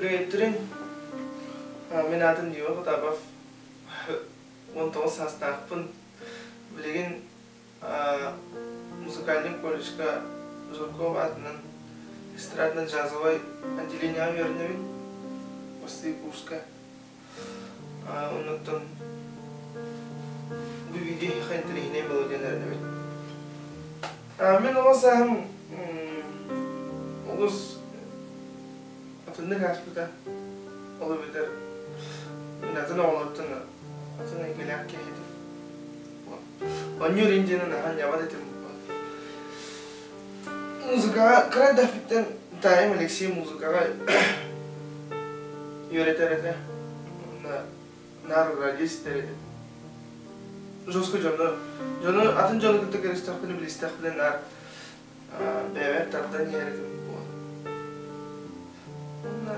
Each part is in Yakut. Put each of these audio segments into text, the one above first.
Приветтерин. Мин аатым Дима Потапов. 19 саастаахпын. Билигин музыкальный колледжка Жирков аатынан эстрадно-джазовай отделениеҕа үөрэнэбин. Бастыы курска. Оннуттан бу видео эһиэхэ интэриэһинэй буолуо диэн эрэнэбин. Мин оҕо сааһым олус атыннык ааспыта. Ол эбэтэр мин атын оҕолортон атын эйгэлээх киһи этим. Оонньуур индияны наһаа ньабат этим. Музыкаҕа кыра эрдэхпиттэн таайым Алексей музыкаҕа үөрэтэр этэ. Уонна наар радио истэр этим. Жестко дьону, дьону атын дьону кытта көрүстэхпинэ, билистэхпинэ наар бэйэбэр тардан иһэр этим. Уонна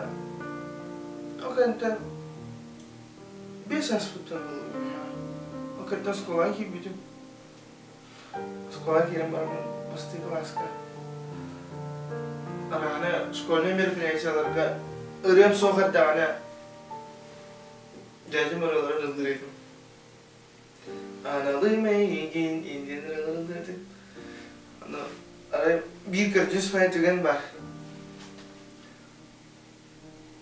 ол кэнниттэн 5 ааспыттан ол кэнниттэн оскуолаҕа киирбитим. Оскуолаҕа киирэн бараммын бастыы кылааска арааны школьнай мероприятиеларга ырыам суох эрдэҕинэ дьээдьим ырыаларын ыллыыр этим. Аналым эйигин индиэн ырыаларын ыллыыр этим. Аны арай биир кырдьыс түгэн баар.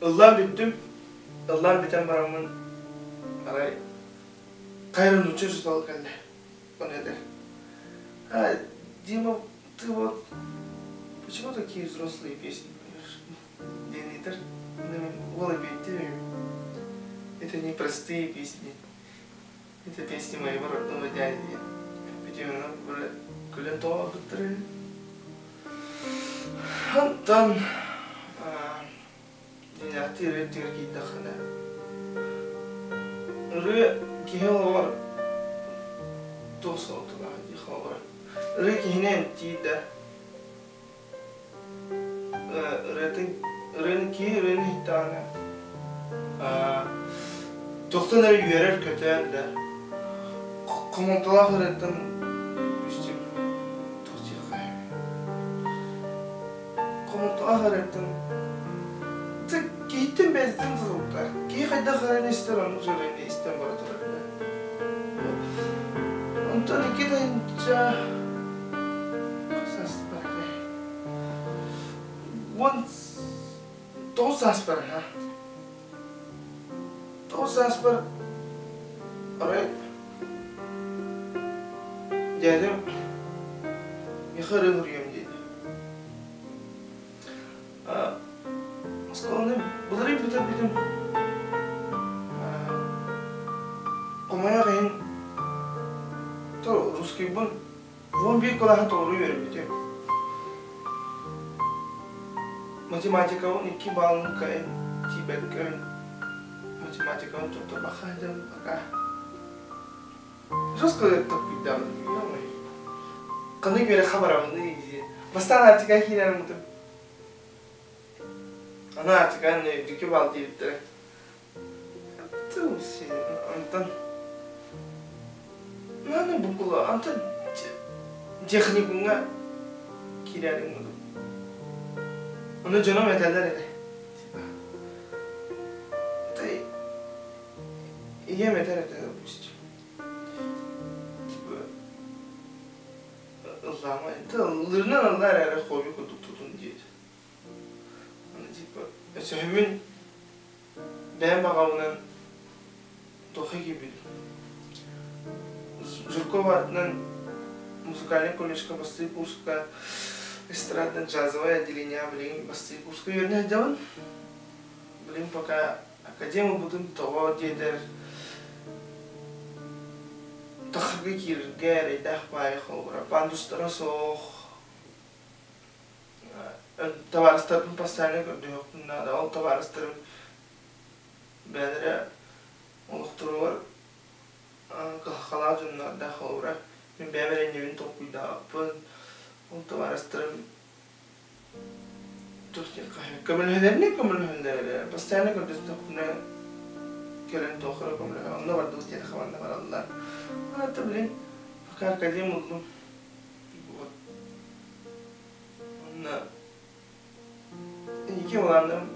Ыллаан бүттүм. Ыллаан бүтэн бараммын арай хайа нуучча учуутала кэллэ. Он этэр: «А, Дима, ты вот почему такие взрослые песни поешь?» диэн ыйытар. Уол эпиэттиир Это не простые песни. Это песни моего родного дяди диэн. Бүтүмүнэ күлэн тоҕо барбыттар үһү. Онтон дьиҥнээхтии ырыа өттүгэр киирдэххинэ, ырыа киһи олоҕор туох суолталаах дии холобура. Ырыа киһини эмтиир да, ырыатын ырыаны киһи ырыаны иһиттэҕинэ туохтан эрэ үөрэр-көтөр да, хомолтолоох ырыаттан үстүм туох диэххэ хомолтолоох ырыаттан киһиттэн бэйэтиттэн тутулуктаах. Киһи хайдах ырыаны истэр, оннук ырыаны истэн бара турар да. Онтон 2 тыһыынча 19 сааспар ха. 9 сааспар арай дядям миэхэ ырыа суруйуом диэтэ. Оскуоланы былырыын бүтэрбитим. Хомойуох иһин русскийбын 11 кылааһы толору үөрэммитим. Математикабын 2 баллын кыайан тиийбэккэ математикабын туттарбакка сылдьабын пока. Жестко туппуйдаҕым Ханнык үөрэххэ барабыный дии. Бастаан Арктикаҕа киирэн барбытым. Аны Арктикаҕа үрдүкү баал диэбиттэрэ. Онтон Аны букула онтон техникумҥа киирээри гыммытым. Ону дьонум этэллэр этэ. Типа ийэм этэр этэ, допустим. Типа ыллаама ыллыырынан ыллаа эрээри хобби курдук тутун диэт. Аны типа өсөһүмүн бэйэм баҕабынан туохха киирбитим. Жирков аатынан музыкальнай колледжка бастыы курска эстрадно-джазовое отделение билигин бастыы курска үөрэнэ сылдьабын. Билигин пока академ ылбытым тоҕо диэтэр тахарга киирэргэ эрэйдээх баайы холобура пандустара суох табаарыстарбын постоянно көрдөһүөхпүн наада ол табаарыстарым бэйэлэрэ олохторугар кыһалҕалаах дьоннордоох холобура мин бэйэм эрэ иннибин толкуйдаабаппын ол табаарыстарым Көмөлөһөлөрүнэн көмөлөһөллөр эрэ, постоянно көрдөстөхпүнэ кэлэн туох эрэ көмөлөһө, онно бардыбыт диэтэххэ манна бараллар. Это блин, пока академ ыллым. Вот. Онно инники былааннарым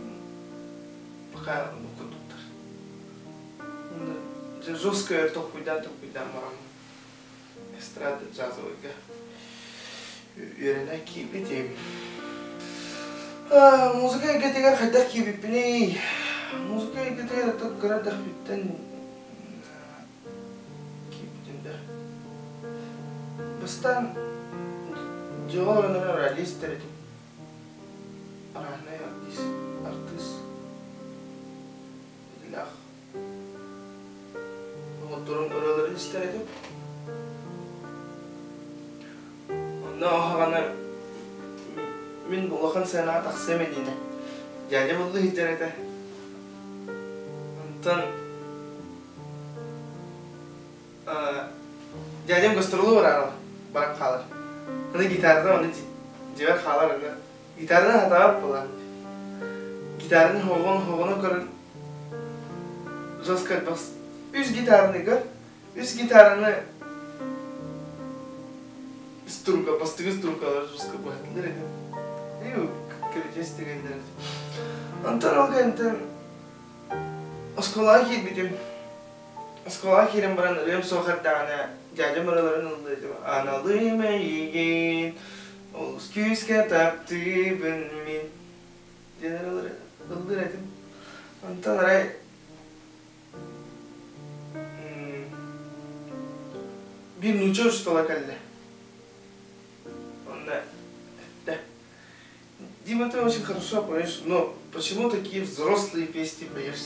Хаа курдуктар. Дьэ жестко өр толкуйдаан толкуйдаан бараммын эстрада джазовыйга үөрэнэ киирбитим. Музыка эйгэтигэр хайдах киирбиппиний? Музыка эйгэтигэр это кыра эрдэхпиттэн киирбитим да. Бастаан дьиэҕэ олорон эрэ раллист этим. Арааһынай артист, артыыс идэлээх Оҕотторун ырыаларын истэр этим. Онно аһаҕана мин улахан сыанаҕа тахсыам иннинэ дядям ыллыы сылдьар этэ. Онтон дядям гастролу бараары баран хаалар. Аны гитарата аны дьиэбэр хаалар аны гитараны хатаабат буолан гитараны хоҕон хоҕоно көрөн жестко бас үс гитараны көр үс гитараны струнка бастыгы стрункалар жестко быһатылар этим и короче истигендер онтон ол кэнниттэн оскуолаҕа киирбитим. Оскуолаҕа киирэн баран ырыам суох эрдэҕинэ дядям ырыаларын ыллыыр Аналым эйигин олус күүскэ таптыыбын мин диэн ыллыыр этим. Онтон арай биир нуучча учуутала кэллэ. Онно эттэ. Дима, ты очень хорошо поешь, но почему такие взрослые песни поешь?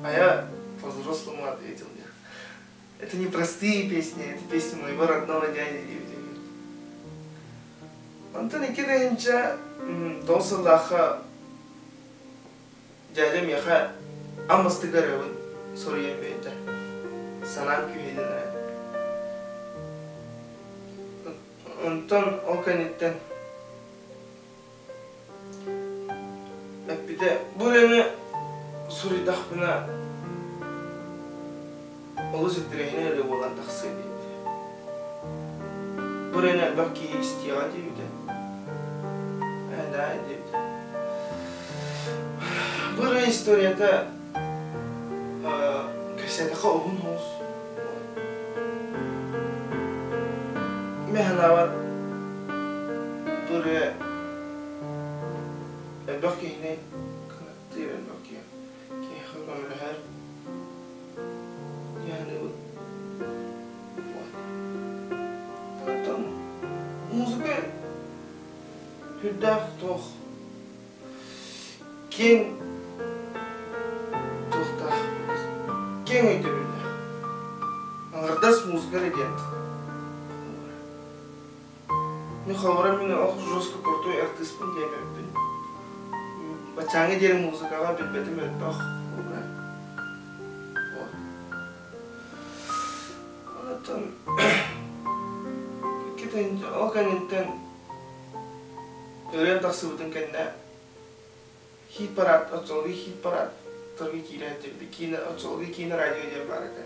А я по-взрослому ответил. Это не простые песни, это песни моего родного дяди диэбитэ. Онтон икки тыһыынча тоҕус сыллаахха дядя миэхэ аммастык ырыабын суруйан биэрдэ. Санаам күүһүнэн эрэ. Онтон ол кэнниттэн эппитэ, бу ырыаны суруйдахпына олус интэриэһинэй ырыа буолан тахсыа диэбитэ. Бу ырыаны элбэх киһи истиэҕэ диэбитэ. Ээ, да диэбитэ. Бу ырыа историята кэпсээтэххэ уһун соҕус. Мин санаабар бу ырыа элбэх киһини кынаттыыр, элбэх киһи киһиэхэ көмөлөһөр дии саныыбын. Вот. Оттон музыка сүрдээх туох Киэҥ туохтаах киэҥ өйдөбүллээх. Аҥардас музыка эрэ диэн Мин холобура мин олох жестко крутой артыыспын диэбэппин. Баччааҥҥа диэри музыкаҕа билбэтим элбэх. Вот. Онтон ол кэнниттэн ырыам тахсыбытын кэннэ хит-парад, оччолорго хит-парад торга киирэ сылдьыбыта. Киинэ, оччолорго киинэ радио диэн баар этэ.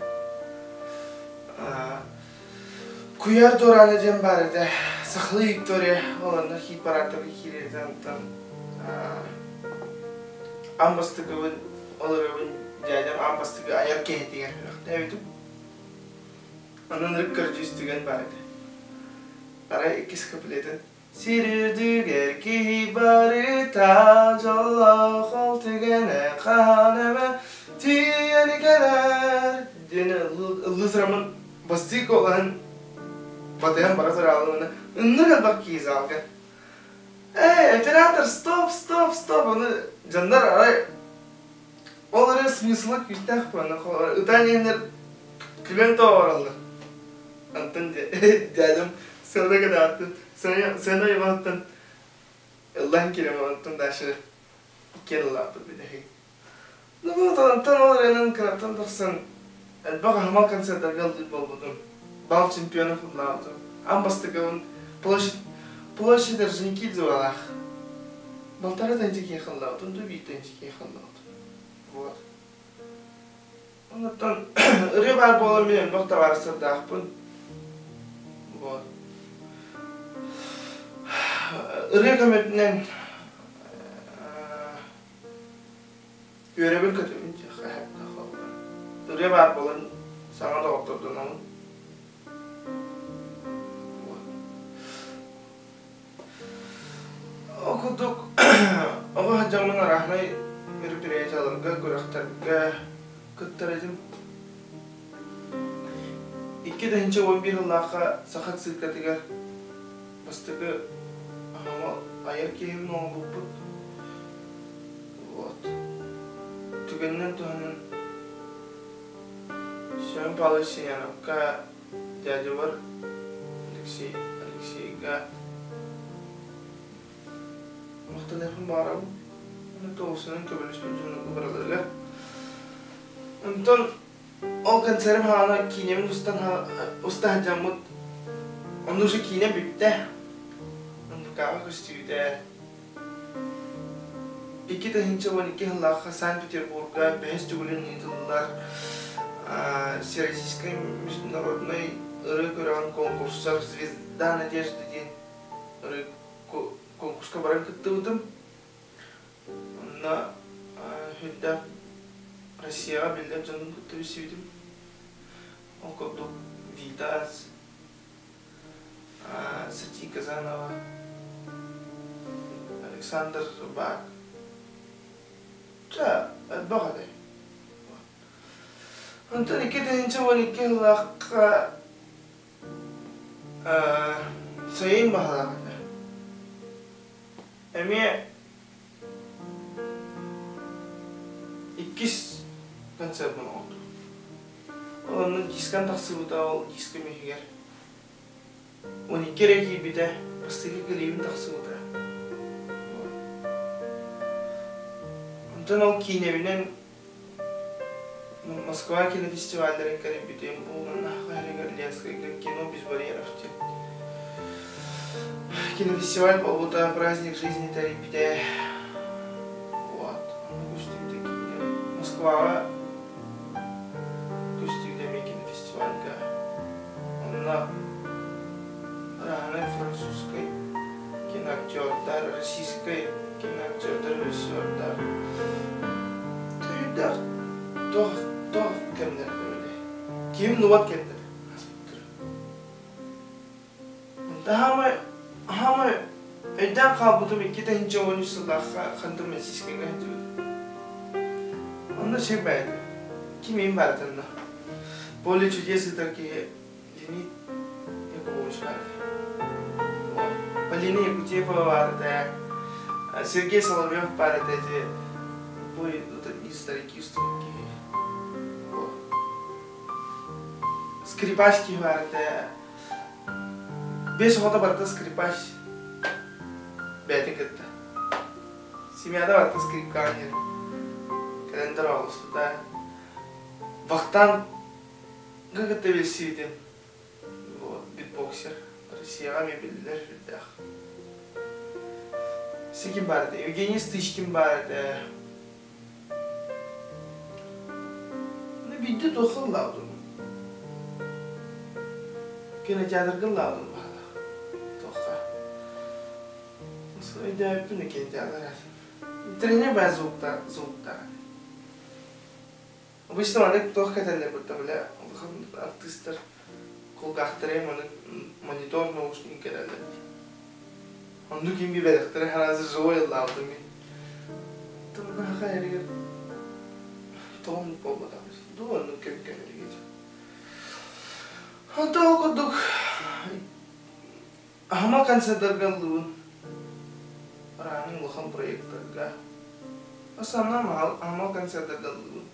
Куйаар Дуораана диэн баар этэ. Сахалыы Виктория ол онно хит-парадтарга киирэр этэ. Онтон аан бастакыбын, ол ырыабын дядям аан бастакы айар киһитигэр үрэхтээбитим. Онон ырык көрдьүүс түгэн баар этэ. Арай иккис куплетын Сир үрдүгэр киһи барыта дьоллоох ол түгэнэ хаһан эмэ тиийэн кэлэр диэн ыллыы сыраммын бастыы куолаһын батыһан бара сыраалын ыннык элбэх киһи залга эй оператор стоп стоп стоп ону дьоннор арай ол эрэ смысла күүстээх буолан ытаан иһэннэр күлэн тоҕо Антон дядям сцена кытааттын, сцена уйбаһыттан ыллаан киирэн онтон дальше иккиэн ыллааппыт бүтэһик. Ну вот онтон ол эрэнэн кыраттан тахсан элбэх аһымал концерттарга ыллыыр буолбутум. Бал чемпионов ыллаабытым. Аан бастакыбын площадь площадь Орджоникидзевалаах полтора тыһыынча киһи ыллаабытым, дуу биир тыһыынча киһи ыллаабытым. Вот. Онтон ырыа баар буолан мин элбэх табаарыстардаахпын. Вот. Ырыа көмөтүнэн. Үөрэбин көтөбүн диэххэ сөптөөх буолла. Ырыа баар буолан саҥа доҕоттордонобун. Ол курдук оҕо сылдьаммын арааһынай мероприятиеларга, күрэхтэргэ кыттар этим. 2011 сыллаахха Саха циркатыгар бастакы аһаҥал айар киһибин оҥорбуппут. Вот. Түгэнинэн туһанан Семен Павлович Семеновка, дядябар Алексей Алексейга махтаныахпын баҕарабын. Уонна тоҕусунан көмөлөспүт дьоннорго барыларыгар. Онтон ол концерым хаана киинэбин устан уста сылдьаммыт онно уже киинэ бүттэ. НВК-ҕа көстүүтэ. 2012 сыллаахха Санкт-Петербурга бэһис төгүлүн ыытыллар Всероссийскай международнай ырыа күрэҕин конкурсар «Звезда надежды» диэн ырыа конкурска баран кыттыбытым. Онно үрдээх Россияҕа биллэр дьонун кытта билсибитим. Ол курдук Витас, Сати Казанова, Александр Рыбак. Чэ, элбэх этэ. Онтон 2012 сыллаахха сайын баһылаах этэ. Эмиэ иккис концерпын оҥордум. Ол онно дискам тахсыбыта, ол дискам иһигэр 12 эрэ киирбитэ, бастакы клибим тахсыбыта. Онтон ол киинэбинэн Москва кинофестивалларын кэрийбитим, бу манна Саха Ленскайга кино без барьеров диэн кинофестиваль буолбута, праздник жизни тэрийбитэ. Вот, онно көстүүтэ киинэ. Москваҕа көстүүтэ эмиэ кинофестивальга. Онно Раһанай французскай киноактердар, российскай киноактердар, режиссердар Төһүйдээх туох туох кэмнэргэ били ким нубат кэмнэр ааспыттара. Хаамай хаамай өйдөөн хаалбытым 2013 сыллаахха Ханты-Мансийскайга сылдьыбытым. Онно сир бэйэтэ. Ким им барытынна. Поле чудес ыытар киһи Леонид Якубович баар этэ. Полина Якутепова баар этэ. Сергей Соловьев баар этэ ити бу из старики киһи. Скрипач киһи баар этэ. Бес оҕото барыта скрипач бэйэтин кытта. Семьяда барыта скрипкаҕа иһэр. Кэлэн дорооболоспута. Вахтанг кытта билсибитим. Вот, битбоксер. Россияҕа эмиэ биллэр сүрдээх. Ким баар этэ? Евгений Стычкин баар этэ. Биирдэ туохха ыллаабытым? Кинотеатрга ыллаабытым баһылаах. Туохха? Өйдөөбүппүн да кинотеатр Тренер баа звуктаах звуктаах. Обычно маннык туох кэтэллэр будто бля улахан артыыстар кулгаахтара маннык монитор наушник кэтэллэр дии. Оннук ким билбэтэхтэрэ сразу живой ыллаабытым мин. Тымнаха эригэр тоҕо оннук буолбатах дуу оннук кэм кэлэригэр. Онтон ол курдук аһыма концерттарга ыллыбын. Араанын улахан проекттарга. Основном аһымал концерттарга ыллыбын.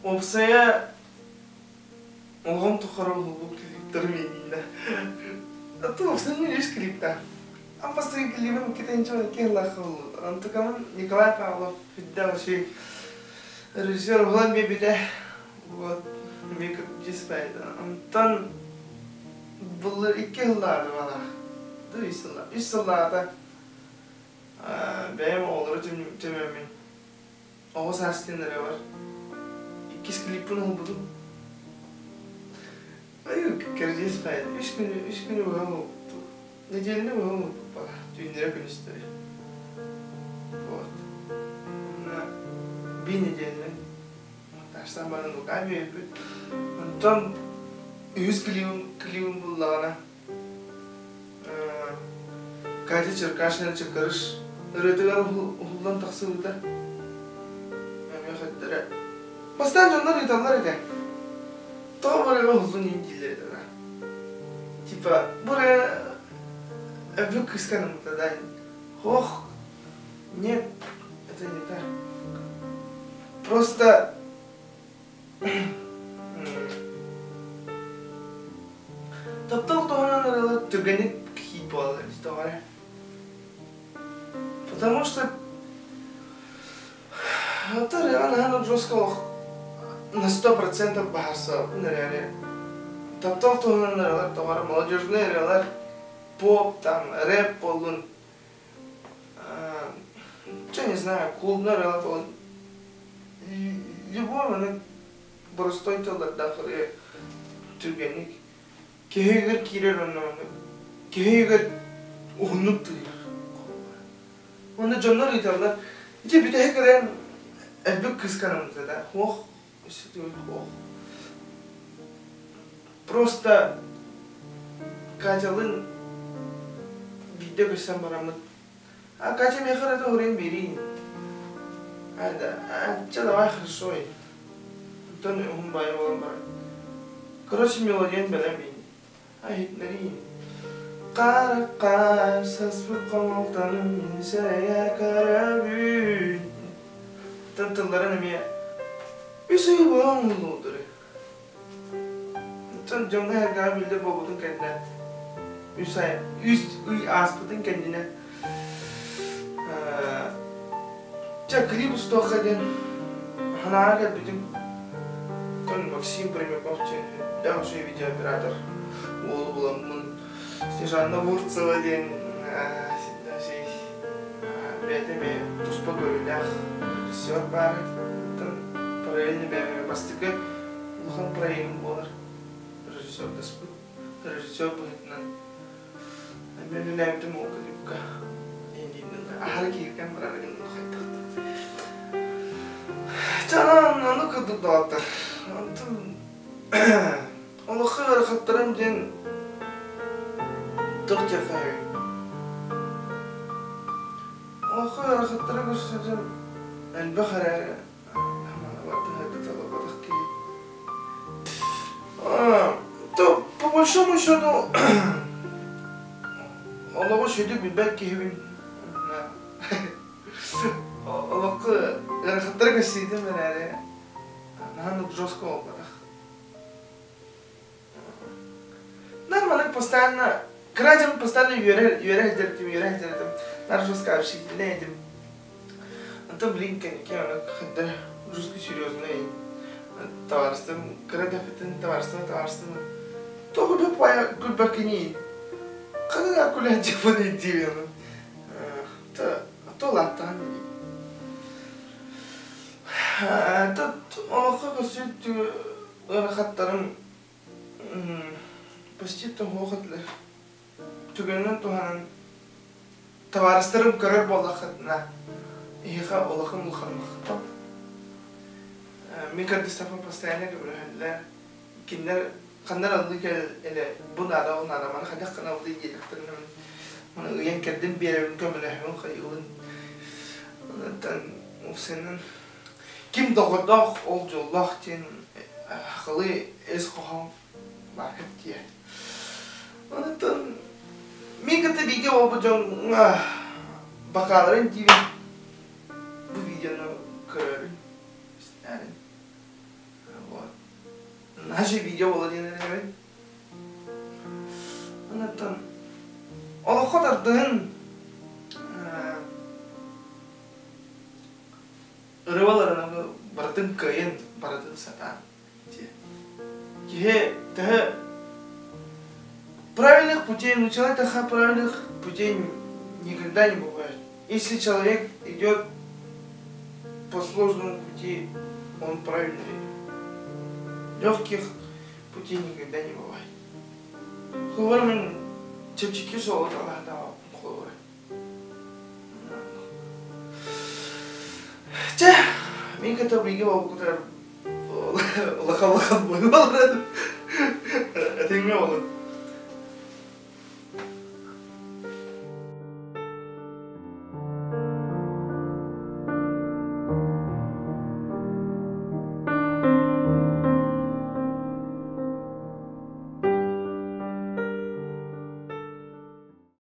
Уопсайа олоҕум тухары уһулбут клиптэрим иҥиннэ. А то уопсайа үс клиптаах. Ам бастакы клибин 2012 сыллаахха уһуллубут. Онтукабын Николай Павлов үрдээх үчүгэй режиссер уһулан биэрбитэ. Вот, эмиэ кырдьыспайда. Онтон былыр икки сыллааҕы балах. Да үс сылла. Үс сыллааҕыта бэйэм оҕолору түмэммин Оҕо саас диэн эрэ бар. Иккис клиппин уһулбутум. Ай, кэрдиис хайа. Үс күнү, үс күнү быһа уһулбуттум. Нэдиэлэни быһа уһулбуппар. Түүннэрэ күнүстэри. Вот. Онно Биир нэдиэлэнэн монтажтаан баран руками биэрбит. Онтон үһүс клибым, клибым буллаҕына Катя Черкашина Чакырыш ырыатыгар уһуллан тахсыбыта. Эмиэ хэттэрэ. Бастаан дьоннор ыыталлар этэ. Тоҕо бу ырыаҕа уһуллун иһин дииллэр этэ да. Типа бу ырыа өбүк кыыска анаммыта да. Ох, нет, это не так. Просто Таптал туһунан ырыалар түргэнник хит буолаллар тоҕо эрэ. Потому что ырыаҕа наһаа жестко олох на 100% баһарсабын эрээри таптал туһунан ырыалар тоҕо эрэ молодежнай ырыалар поп там рэп буоллун чё не знаю клубный ырыалар буоллун любой маннык боростуой тыллардаах ырыа түргэнник киһи өйүгэр киирэр онно маннык киһи өйүгэр уһуннук тыынар Уонна дьоннор ыйыталлар, ити бүтэһик ырыаҥ элбэх кыыска анаммыта да? Ох, ох. Просто Катялыын биирдэ көрсөн бараммыт А Катя миэхэ эрэ уруйун биэриий. А, да, а, чэ, давай, хорошо. Онтон уһун баайы буолан баран. Короче, мелодиян бэлэм миин. Иһитинэриий. Хара-хаар саспыт хомолтону мин сэрэйэ көрөбүн. Оттон тылларын эмиэ үс ый буолан уһуллубуттары. Оттон дьоҥҥо-сэргэҕэ биллэр буолбутун кэннэ үс ай үс ый ааспытын кэннинэ чэ клип устуохха диэн санааҕа кэлбитим. Оттон Максим Пермяков диэн сүрдээх үчүгэй видеооператор уолу буламмын Снежанна Бурцева диэн бэйэтэ эмиэ туспа көрүүлээх режиссер баар. Оттон параллельно бэйэм бастакы улахан проегым буолар режиссердаспыт. Режиссер быһыытынан эмиэ үлэлээбитим ол клипка аһары киһиргэн барар гынным хайдах Чаан ону курдук доҕоттор. Онтон олоххо ыарахаттарым диэн туох диэххэ Олоххо ыарахаттары көрсөтүм элбэх эрээри талабатах киһи. То по большому счету олоҕу сүдү билбэт киһибин. Олоххо ыарахаттары көрсүбүтүм эрээри наһаа жестко буолбатах. Нормально постоянно кыра дьон постоянно үөрэ үөрэ сылдьар этим, үөрэ сылдьар этим. Нар жестко общительный этим. Онтон блин кэнники аны хайда жестко серьезный товарыстым кыра дэппитин товарыстым товарыстым тоҕо күлбэккиний ханна күлэн дьыбын диибин то улааттаҕын дии олоххо көрсүбүт ыарахаттарым почти тоһуох этилэр. Түгэнинэн туһанан табаарыстарым көрөр буоллаххытына, эһиэхэ улахан улахан махтал. Мин көрдөстөхпүнэ постоянно көмөлөһөллөр. Кинилэр ханна эрэ ыллыы кэл элэ бу наада ол наада маны хайдах гына ыллыы диэтэхтэринэ мин маны ыйан кэрдэн биэрэбин көмөлөһөбүн хайыыбын. Онтон уопсайынан Ким доҕордоох ол дьоллоох диэн сахалыы ис хоһоон баар диэ. Онтон мин кытта бииргэ буолбут дьоҥҥо бакааларын диибин бу видеону көрөрүн истээрин. Вот. Наше видео буола диэн эрэбин. Онтон олоххо тардыһын Ырыбаларынан барытын кыайан, барытын сатаан диэн. Киһи төһө правильных путей, ну человек правильных путей никогда не бывает. Если человек идет по сложному пути, он правильно идет. Легких путей никогда не бывает. Холобура мин чэпчэки суолу талаһатаабаппын холобура. Чэ, Мин кытта бииргэ буолбуккутугар улахан улахан буолар. Этиҥҥэ буолар.